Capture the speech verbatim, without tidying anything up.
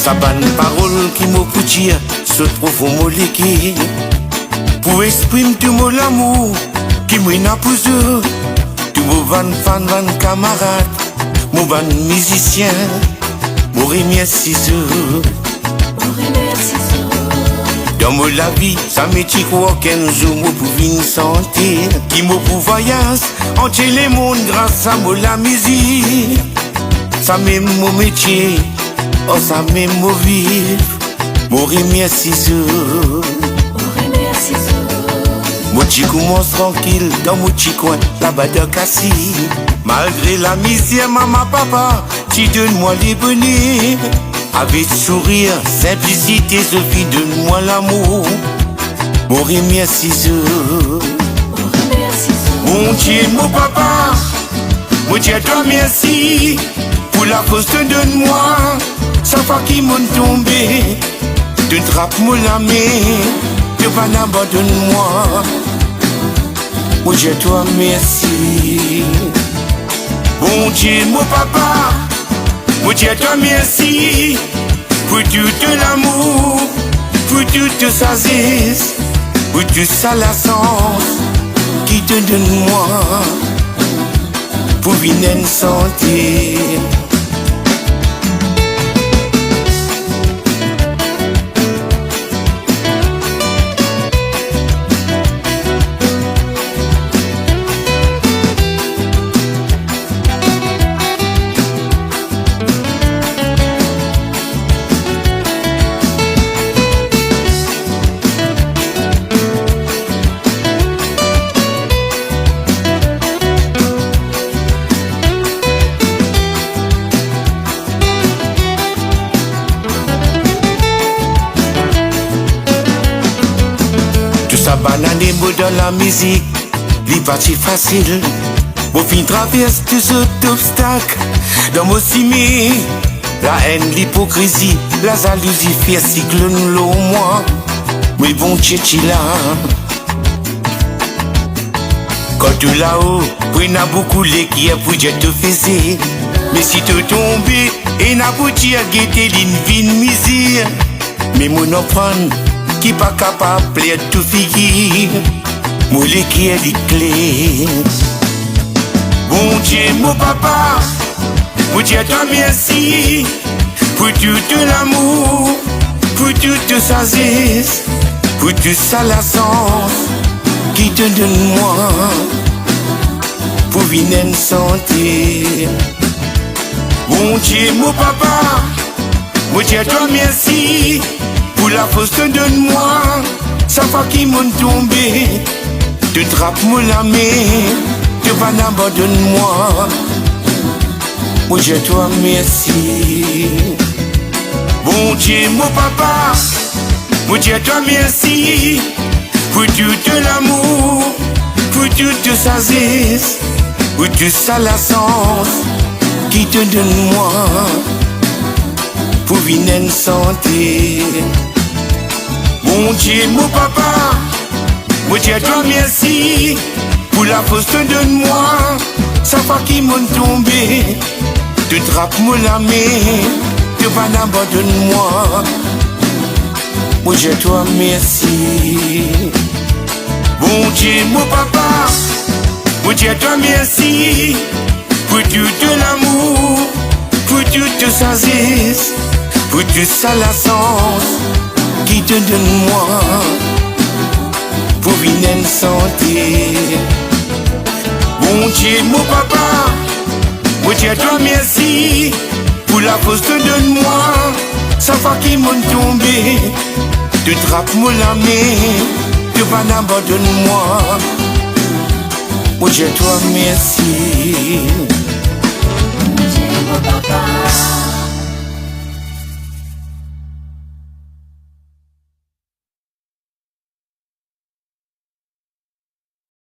Sa bann parol ki mo pou dir sot profon mo leker, pou exprim tou mo lamour ki mo ena pou zot. Tou mo bann fan, bann kamarad, mo bann mizisien, mo remersi zot. Dan mo lavi, zame ti krwar ki enn zour mo pou vinn santer, ki mo pou vwayaz antie lemond gras a mo lamizik. Samem mo metie, oh, samem mo viv, mo remersi zot. Mo ti koumans trankil dan mo ti kwin laba dan Kasi. Malgre lamizer, mama, papa ti donn mwa leboner. Avek sourir, sinplisite, zot finn donn mwa lamour. Mo remersi zot. Bondie, mo papa, mo dir twa mersi pou lafors to donn mwa. Sak fwa ki mo'nn tonbe, to trap mo lame, to pa'nn abandonn mwa. Mo dir twa mersi. Bondie, mo papa, mo dir twa mersi pou tou to lamour, pou tou to sazes, pou tou sa lasans ki to donn mwa pou vinn enn sante. Tou sa bann ane mo dan lamizik, li pa ti fasil. Mo finn travers tou sort obstak dan mo sime. Laenn, lipokrizi, lazalouzi fer siklonn lor mwa. Me Bondie ti la. Kan to lao, pou ena boukou leker pou dir to feze. Me si to tonbe, ena pou dir gete, linn vinn mizer. Me mo'nn aprann ki pa kapav pler to figir. Mo leker li kler. Bondie, mo papa, mo dir twa mersi pou tou to lamour, pou tou to sazes, pou tou sa lasans ki to donn mwa pou vinn enn sante. Bondie, mo papa, mo dir twa mersi pou lafors to donn mwa. Sak fwa ki mo'nn tonbe, to trap mo lame, to pa'nn abandonn mwa. Mo dir twa mersi. Bondie, mo papa, mo dir twa mersi pou tou to lamour, pou tou to sazes, pou tou sa lasans ki to donn mwa pou vinn enn sante. Bondie, mo papa, mo dir twa mersi pou lafors to donn mwa. Sak fwa ki mo'nn tonbe, to trap mo lame, to pa'nn abandonn mwa. Mo dir twa mersi. Bondie, mo papa, mo dir twa mersi pou tou to lamour, pou tou to sazes, pou tou sa lasans ki to donn mwa pou vinn enn sante. Bondie, mo papa, mo dir twa mersi pou lafors to donn mwa. Sak fwa ki mo'nn tonbe, to trap mo lame, to pa'nn abandonn mwa. Mo dir twa mersi. Bondie, mo papa.